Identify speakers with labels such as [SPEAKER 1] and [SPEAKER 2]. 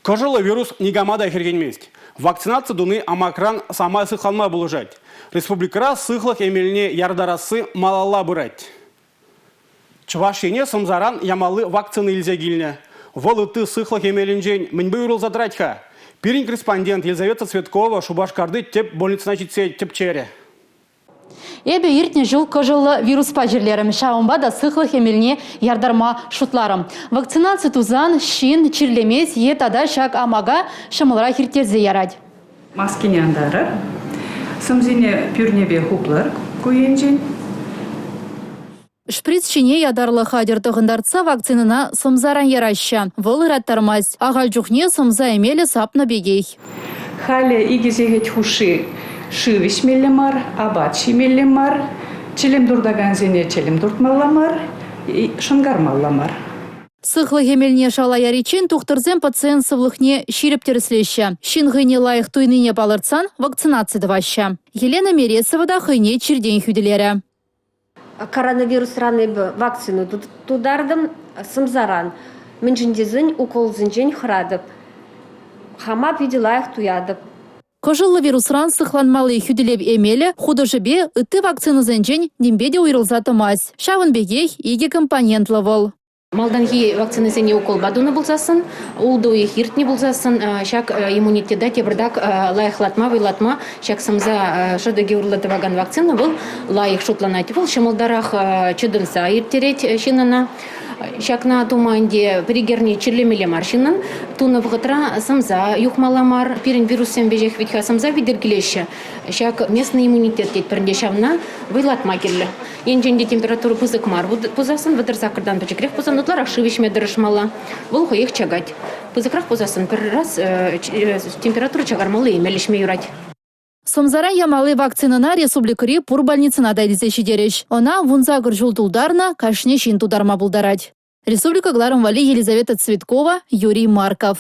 [SPEAKER 1] Кӑшӑллӑ вирус никама та хӗрхенмест. Вакцинаци туни амакран самай сыхланма пулӑшать. Республикӑра сыхлӑх эмелне яртарасси малалла пырать. Чӑваш Ене сӑмсаран ямалли вакцина илсе килнӗ. Вӑл ытти сыхлӑх эмелӗнчен мӗнпе уйрӑлса тӑрать-ха? Пирӗн корреспондент Елизавета Цветкова Шупашкарти тӗп больницӑна ҫитсе тӗпчерӗ.
[SPEAKER 2] Эпӗ иртнӗ ҫул кӑшӑллӑ вируспа чирлерӗм, ҫавӑнпа та сыхлӑх эмелне яртарма шутларӑм. Вакцинаци тусан ҫын чирлемест е тата ҫак амака ҫӑмӑлрах ирттерсе ярать.
[SPEAKER 3] Маскине антарӑр, сӑмсине пӳрнепе хуплӑр ку енчен.
[SPEAKER 2] Шприц ҫине ятарлӑ хатӗр тӑхӑнтартса вакцинӑна сӑмсаран яраҫҫӗ. Вӑл ыраттармасть. Ахаль чухне сӑмса эмелӗ сапнӑ пекех.
[SPEAKER 3] Халӗ 2 сехет хушши шыв ӗҫмелле мар, апат ҫимелле мар, чӗлӗм туртакансене чӗлӗм туртмалла мар, шӑнкармалла мар.
[SPEAKER 2] Сыхлӑх эмелне шала яриччен тухтӑрсем пациент сывлӑхне ҫирӗп тӗрӗслеҫҫӗ. Ҫын хӑйне лайӑх туйнине палӑртсан вакцинаци тӑваҫҫӗ. Елена Мересова та хӑйне чиртен хӳтӗлерӗ.
[SPEAKER 4] Коронавирусран эпӗ вакцина тутартӑм, сӑмсаран. Мӗншӗн тесен уколсенчен хӑратӑп. Хама питӗ лайӑх туятӑп.
[SPEAKER 2] Кӑшӑллӑ вирусран сыхланмалли хӳтӗлев эмелӗ хутӑшӗпе ытти вакцинӑсенчен нимпе те уйрӑлса тӑмасть. Ҫавӑн пекех икӗ компонентлӑ вӑл.
[SPEAKER 5] Малтанхи вакцинӑсене уколпа тунӑ пулсассӑн, ултӑ уйӑх иртнӗ пулсассӑн ҫак иммунитета тепӗртак лайӑхлатма, вӑйлатма ҫак сӑмса шӑтӑкӗ урлӑ тӑвакан вакцина вӑл лайӑх шутланать. Вӑл ҫӑмӑлтарах чӑтӑнса ирттерет ҫын ӑна. Ҫакна тума ӗнтӗ пӗр-икӗ чирлемелле мар ҫыннӑн. Тунӑ вӑхӑтра сӑмса юхмалла мар. Пирӗн вируссем веҫех вӗт-ха сӑмса витӗр килеҫҫӗ. Ҫак местный иммунитет тетпӗр ӗнтӗ ҫавна вӑйлатма кирлӗ. Енчен те температура пысӑк мар пулсассӑн, 38-тан пӗчӗкрех пулсан ытларах шыв ӗҫме тӑрӑшмалла. Вӑл хӑех чакать. Пысӑкрах пулсассӑн пӗр раз температура чакармалли эмел ӗҫме юрать.
[SPEAKER 2] Сӑмсара ямалли вакцинӑна республикӑри пур больницӑна та илсе ҫитерӗҫ. Ӑна 18 ҫул тултарнӑ кашни ҫын тутарма пултарать. Республика кӑларӑм валли Елизавета Цветкова, Юрий Марков.